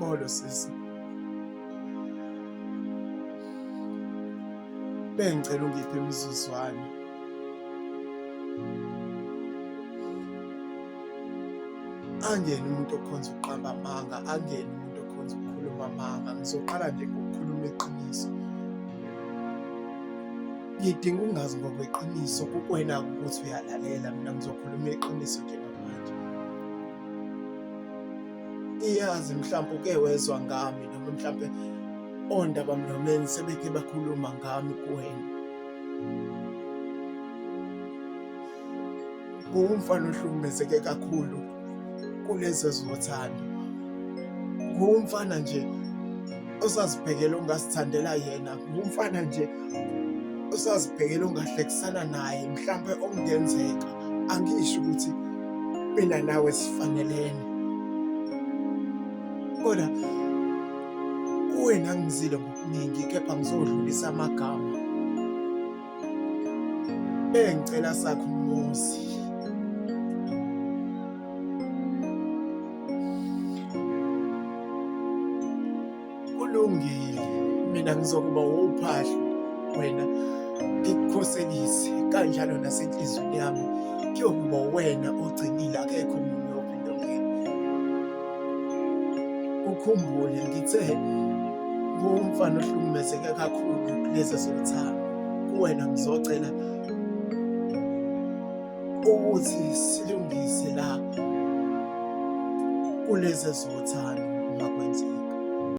Molo sisi. Bengicela ungiphe imizuzwana. Angiyena umuntu okhonza ukuqamba amanga, angiyena umuntu okhonza ukukhuluma amanga. Ngizoqala nje ngokukhuluma iqiniso. Ngidinga ukungazi ngokweqiniso kukuwena-ke ukuthi uyalalela, mina ngizokhuluma iqiniso njengamanje. Iyazi mhlampe uke wezwa ngami noma mhlampe ondabamlomeni sebeke bakhuluma ngami kuwena. Nguwumfana ohlukumezeke kakhulu kulezi zothando. Nguwumfana nje osazibhekela ongasithandela yena, nguwumfana nje osazibhekela ongahlekisana naye mhlampe okungenzeka angisho ukuthi mina nawe sifanelene kodwa kuwena ngizile ngokuningi kepha ngizodlulisa amagama. Bengicela sakhe umuzi. Kulungile, mina ngizokuba wuphahla wena ngikukhoselise kanjalo nasenhliziyweni yami kuyokuba wena ogcinile akekho omunye ophinde ongene. Ukhumbule ngithe ngumfana ohlukumezeke kakhulu kulezi zothando. Kuwena ngizocela ukuthi silungise la kulezi zothando uma kwenzeka.